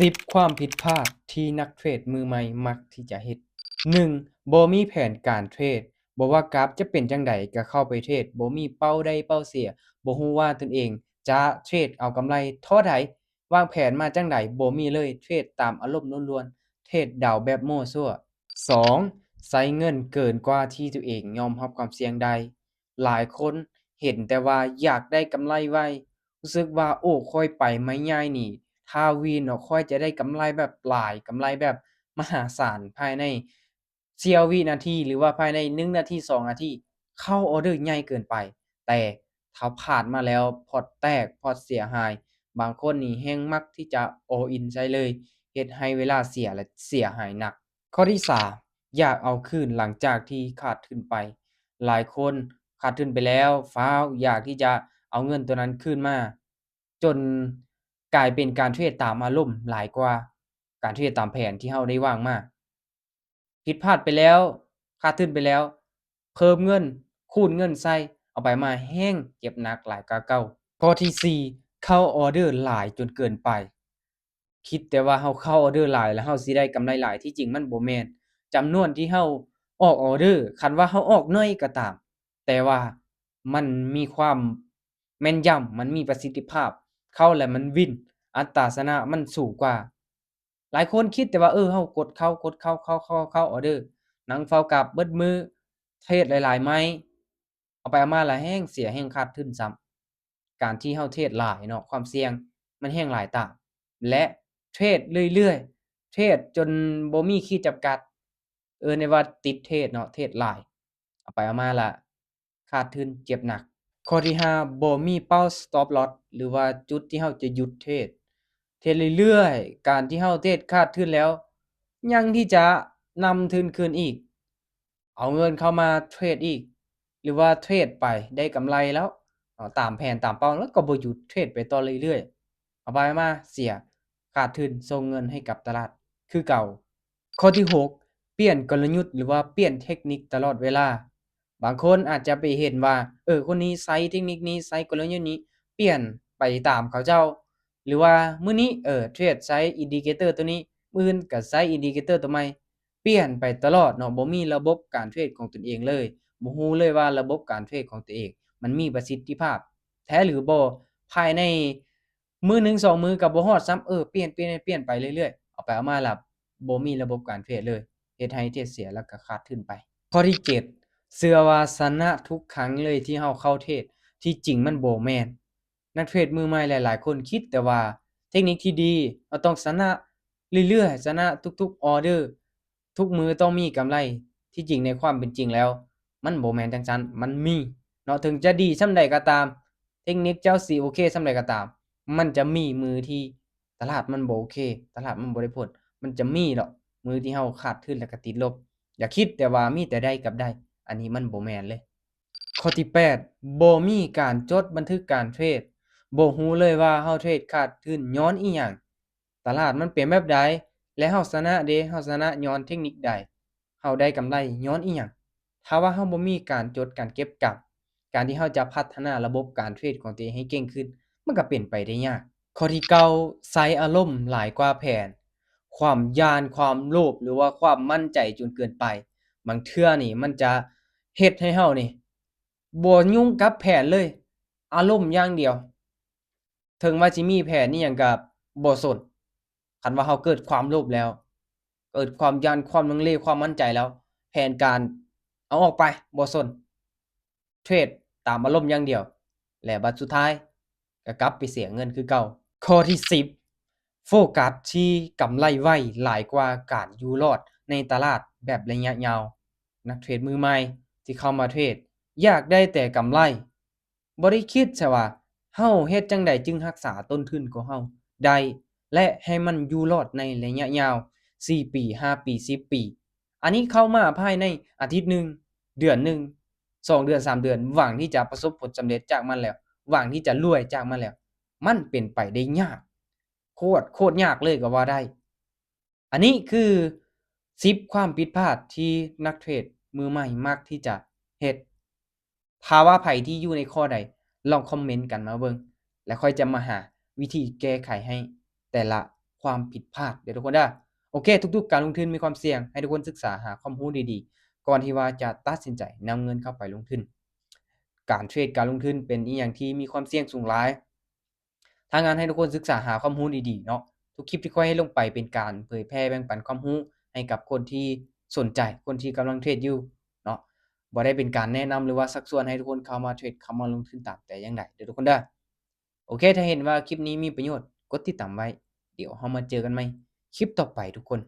ສິບຄວາມຜິດພາດທີ່ນັກເທຣດມືໃໝ່ມັກທີ່ຈະເຮັດ. ໜຶ່ງ ບໍ່ມີແຜນການເທຣດ. ບໍ່ວ່າກາຟຈະເປັນຈັ່ງໃດກໍເຂົ້າໄປເທຣດ, ບໍ່ມີເປົ້າໄດ້ເປົ້າເສຍ, ບໍ່ຮູ້ວ່າຕົນເອງຈະເທຣດເອົາກຳໄລທໍ່ໃດ, ວາງແຜນມາຈັ່ງໃດ ບໍ່ມີເລີຍ, ເທຣດຕາມອາລົມລ້ວນໆ, ເທຣດເດົາແບບມົ້ວຊົ່ວ. ສອງ ໃຊ້ເງິນເກີນກວ່າທີ່ຕົວເອງຍອມຮັບຄວາມສ່ຽງໄດ້. ຫຼາຍຄົນເຫັນແຕ່ວ່າຢາກໄດ້ກຳໄລໄວ, ຮູ້ສຶກວ່າ ໂອ້ ຂ້ອຍໄປໄມ້ໃຫຍ່ນີ້ ຖ້າວິນເນາະ ຂ້ອຍຈະໄດ້ກຳໄລແບບຫຼາຍ, ກຳໄລແບບມະຫາສານ ພາຍໃນສ່ຽວວິນາທີ ຫຼືວ່າພາຍໃນໜຶ່ງນາທີ ສອງນາທີ ເຂົ້າອອເດີໃຫຍ່ເກີນໄປ. ແຕ່ຖ້າພາດມາແລ້ວ ພອດແຕກ ພອດເສຍຫາຍ. ບາງຄົນນີ້ແຮ່ງມັກທີ່ຈະ all in ໃສ່ເລີຍ, ເຮັດໃຫ້ເວລາເສຍ ແລະ ເສຍຫາຍໜັກ. ຂໍ້ທີສາມ ຢາກເອົາຄືນຫຼັງຈາກທີ່ຂາດທຶນໄປ. ຫຼາຍຄົນຂາດທຶນໄປແລ້ວ ຟ້າວຢາກທີ່ຈະເອົາເງິນຕົວນັ້ນຄືນມາ, ຈົນກາຍເປັນການເທຣດຕາມອາລົມຫຼາຍກວ່າການເທຣດຕາມແຜນທີ່ເຮົາໄດ້ວາງມາ. ຜິດພາດໄປແລ້ວ, ຂາດທຶນໄປແລ້ວ, ເພີ່ມເງິນ, ຄູນເງິນໃສ່, ເອົາໄປມາແຮ່ງເຈັບໜັກຫຼາຍກວ່າເກົ່າ. ຂໍ້ທີສີ່ ເຂົ້າອອເດີຫຼາຍຈົນເກີນໄປ. ຄິດແຕ່ວ່າເຮົາເຂົ້າອອເດີຫຼາຍແລ້ວເຮົາຊິໄດ້ກຳໄລຫຼາຍ, ທີ່ຈິງມັນບໍ່ແມ່ນ. ຈຳນວນທີ່ເຮົາອອກອອເດີ, ຄັນວ່າເຮົາອອກໜ້ອຍກໍຕາມ, ແຕ່ວ່າມັນມີຄວາມແມ່ນຢຳ, ມັນມີປະສິດທິພາບ, ເຂົ້າແລ້ວມັນວິນ, ອັດຕາຊະນະມັນສູງກວ່າ. ຫຼາຍຄົນຄິດແຕ່ວ່າ ເອີ ເຮົາກົດເຂົ້າ, ກົດເຂົ້າ, ເຂົ້າ, ເຂົ້າ, ເຂົ້າອອເດີ, ນັ່ງເຝົ້າກາຟເບິດມື້, ເທຣດຫຼາຍໆໄມ້, ເອົາໄປເອົາມາລະແຮ່ງເສຍແຮ່ງຂາດທຶນຊ້ຳ. ການທີ່ເຮົາເທຣດຫຼາຍເນາະ, ຄວາມສ່ຽງມັນແຮ່ງຫຼາຍຕາມ ແລະ ເທຣດເລື້ອຍໆ, ເທຣດຈົນບໍ່ມີຂີດຈຳກັດ, ເອີ້ນໄດ້ວ່າຕິດເທຣດເນາະ, ເທຣດຫຼາຍ, ເອົາໄປເອົາມາລະຂາດທຶນເຈັບໜັກ. ຂໍ້ທີຫ້າ ບໍ່ມີເປົ້າ stop loss ຫຼືວ່າຈຸດທີ່ເຮົາຈະຢຸດເທຣດ. ເທຣດເລື້ອຍໆ, ການທີ່ເຮົາເທຣດຂາດທຶນແລ້ວ ຍັງທີ່ຈະນຳທຶນຄືນອີກ, ເອົາເງິນເຂົ້າມາເທຣດອີກ ຫຼືວ່າເທຣດໄປໄດ້ກຳໄລແລ້ວ ເນາະ, ຕາມແຜນຕາມເປົ້າ ແລ້ວກໍບໍ່ຢຸດ, ເທຣດໄປຕໍ່ເລື້ອຍໆ, ເອົາໄປເອົາມາເສຍ, ຂາດທຶນ, ສົ່ງເງິນໃຫ້ກັບຕະຫຼາດຄືເກົ່າ. ຂໍ້ທີຫົກ ປ່ຽນກົນລະຍຸດ ຫຼືວ່າປ່ຽນເທັກນິກຕະຫຼອດເວລາ. ບາງຄົນອາດຈະໄປເຫັນວ່າ ເອີ ຄົນນີ້ໃຊ້ເທັກນິກນີ້, ໃຊ້ກົນລະຍຸດນີ້, ປ່ຽນໄປຕາມເຂົາເຈົ້າ ຫຼືວ່າມື້ນີ້ ເອີ ເທຣດໃຊ້ອິນດິເຄເຕີຕົວນີ້, ມື້ອື່ນກໍໃຊ້ອິນດິເຄເຕີຕົວໃໝ່, ປ່ຽນໄປຕະຫຼອດເນາະ, ບໍ່ມີລະບົບການເທຣດຂອງຕົນເອງເລີຍ, ບໍ່ຮູ້ເລີຍວ່າລະບົບການເທຣດຂອງຕົວເອງມັນມີປະສິດທິພາບແທ້ຫຼືບໍ່. ພາຍໃນມື້ໜຶ່ງສອງມື້ກໍບໍ່ຮອດຊ້ຳ, ເອີ ປ່ຽນ, ປ່ຽນ, ປ່ຽນໄປເລື້ອຍໆ, ເອົາໄປເອົາມາລະບໍ່ມີລະບົບການເທຣດເລີຍ, ເຮັດໃຫ້ເທຣດເສຍ ແລ້ວກໍຂາດທຶນໄປ. ຂໍ້ທີເຈັດ ເຊື່ອວ່າຊະນະທຸກຄັ້ງເລີຍທີ່ເຮົາເຂົ້າເທຣດ, ທີ່ຈິງມັນບໍ່ແມ່ນ. ນັກເທຣດມືໃໝ່ຫຼາຍໆຄົນຄິດແຕ່ວ່າເທັກນິກທີ່ດີ ເຮົາຕ້ອງຊະນະເລື້ອຍໆ, ຊະນະທຸກໆອອເດີ, ທຸກມື້ຕ້ອງມີກຳໄລ. ທີ່ຈິງໃນຄວາມເປັນຈິງແລ້ວ ມັນບໍ່ແມ່ນຈັ່ງຊັ້ນ, ມັນມີເນາະ, ເຖິງຈະດີສ່ຳໃດກໍຕາມ, ເທັກນິກເຈົ້າຊິໂອເຄສ່ຳໃດກໍຕາມ, ມັນຈະມີມື້ທີ່ຕະຫຼາດມັນບໍ່ໂອເຄ, ຕະຫຼາດມັນບໍ່ໄດ້ຜົນ, ມັນຈະມີດອກມື້ທີ່ເຮົາຂາດທຶນ ແລ້ວກໍຕິດລົບ. ຢ່າຄິດແຕ່ວ່າມີແຕ່ໄດ້ກັບໄດ້, ອັນນີ້ມັນບໍ່ແມ່ນເລີຍ. ຂໍ້ທີແປດ ບໍ່ມີການຈົດບັນທຶກການເທຣດ, ບໍ່ຮູ້ເລີຍວ່າເຮົາເທຣດຂາດທຶນຍ້ອນອີ່ຫຍັງ, ຕະຫຼາດມັນເປັນແບບໃດ ແລະ ເຮົາຊະນະເດ, ເຮົາຊະນະຍ້ອນເທັກນິກໃດ, ເຮົາໄດ້ກຳໄລຍ້ອນອີ່ຫຍັງ. ຖ້າວ່າເຮົາບໍ່ມີການຈົດການເກັບກຳ, ການທີ່ເຮົາຈະພັດທະນາລະບົບການເທຣດຂອງຕົວເອງໃຫ້ເກັ່ງຂຶ້ນ, ມັນກໍເປັນໄປໄດ້ຍາກ. ຂໍ້ທີເກົ້າ ໃຊ້ອາລົມຫຼາຍກວ່າແຜນ, ຄວາມຢ້ານ, ຄວາມໂລບ ຫຼືວ່າຄວາມໝັ້ນໃຈຈົນເກີນໄປ, ບາງເທື່ອນີ້ມັນຈະເຮັດໃຫ້ເຮົານີ້ບໍ່ຫຍຸ້ງກັບແຜນເລີຍ, ອາລົມຢ່າງດຽວ. ເຖິງວ່າຊິມີແຜນອີ່ຫຍັງກໍບໍ່ສົນ, ຄັນວ່າເຮົາເກີດຄວາມໂລບແລ້ວ, ເກີດຄວາມຢ້ານ, ຄວາມລັງເລ, ຄວາມໝັ້ນໃຈແລ້ວ, ແຜນການເອົາອອກໄປ, ບໍ່ສົນ, ເທຣດຕາມອາລົມຢ່າງດຽວ ແລະ ບັດສຸດທ້າຍກໍກັບໄປເສຍເງິນຄືເກົ່າ. ຂໍ້ທີສິບ ໂຟກັສທີ່ກຳໄລໄວຫຼາຍກວ່າການຢູ່ລອດໃນຕະຫຼາດແບບໄລຍະຍາວ. ນັກເທຣດມືໃໝ່ທີ່ເຂົ້າມາເທຣດ ຢາກໄດ້ແຕ່ກຳໄລ, ບໍ່ໄດ້ຄິດຊະວ່າເຮົາເຮັດຈັ່ງໃດຈຶ່ງຮັກສາຕົ້ນທຶນຂອງເຮົາໄດ້ ແລະ ໃຫ້ມັນຢູ່ລອດໃນໄລຍະຍາວ ສີ່ປີ ຫ້າປີ ສິບປີ. ອັນນີ້ເຂົ້າມາພາຍໃນອາທິດໜຶ່ງ, ເດືອນໜຶ່ງ, ສອງເດືອນ, ສາມເດືອນ, ຫວັງທີ່ຈະປະສົບຜົນສຳເລັດຈາກມັນແລ້ວ, ຫວັງທີ່ຈະລວຍຈາກມັນແລ້ວ, ມັນເປັນໄປໄດ້ຍາກ, ໂຄດ, ໂຄດຍາກເລີຍກໍວ່າໄດ້. ອັນນີ້ຄືສິບຄວາມຜິດພາດທີ່ນັກເທຣດມືໃໝ່ມັກທີ່ຈະເຮັດ. ຖ້າວ່າໃຜທີ່ຢູ່ໃນຂໍ້ໃດ ລອງຄອມເມັນກັນມາເບິ່ງ ແລ້ວຂ້ອຍຈະມາຫາວິທີແກ້ໄຂໃຫ້ແຕ່ລະ ຄວາມຜິດພາດເດີທຸກຄົນເດີ. ໂອເຄ ທຸກໆການລົງທຶນມີຄວາມສ່ຽງ, ໃຫ້ທຸກຄົນສຶກສາຫາຄວາມຮູ້ດີໆ ກ່ອນທີ່ວ່າຈະຕັດສິນໃຈນຳເງິນເຂົ້າໄປລົງທຶນ. ການເທຣດການລົງທຶນເປັນອີ່ຫຍັງທີ່ມີຄວາມສ່ຽງສູງຫຼາຍ. ທາງງານໃຫ້ທຸກຄົນສຶກສາຫາຄວາມຮູ້ດີໆເນາະ. ທຸກຄລິບທີ່ຂ້ອຍເຮັດລົງໄປເປັນການເຜີຍແຜ່ແບ່ງປັນຄວາມຮູ້ໃຫ້ກັບຄົນທີ່ສົນໃຈ, ຄົນທີ່ກຳລັງເທຣດຢູ່ເນາະ. ບໍ່ໄດ້ເປັນການແນະນຳ ຫຼືວ່າຊັກຊວນໃຫ້ທຸກຄົນເຂົ້າມາເທຣດ, ເຂົ້າມາລົງທຶນຕາມແຕ່ຢ່າງໃດເດີທຸກຄົນເດີ. ໂອເຄ ຖ້າເຫັນວ່າຄລິບນີ້ມີປະໂຫຍດ, ກົດຕິດຕາມໄວ້. ດຽວເຮົາມາເຈີກັນໃໝ່ຄລິບຕໍ່ໄປທຸກຄົນ.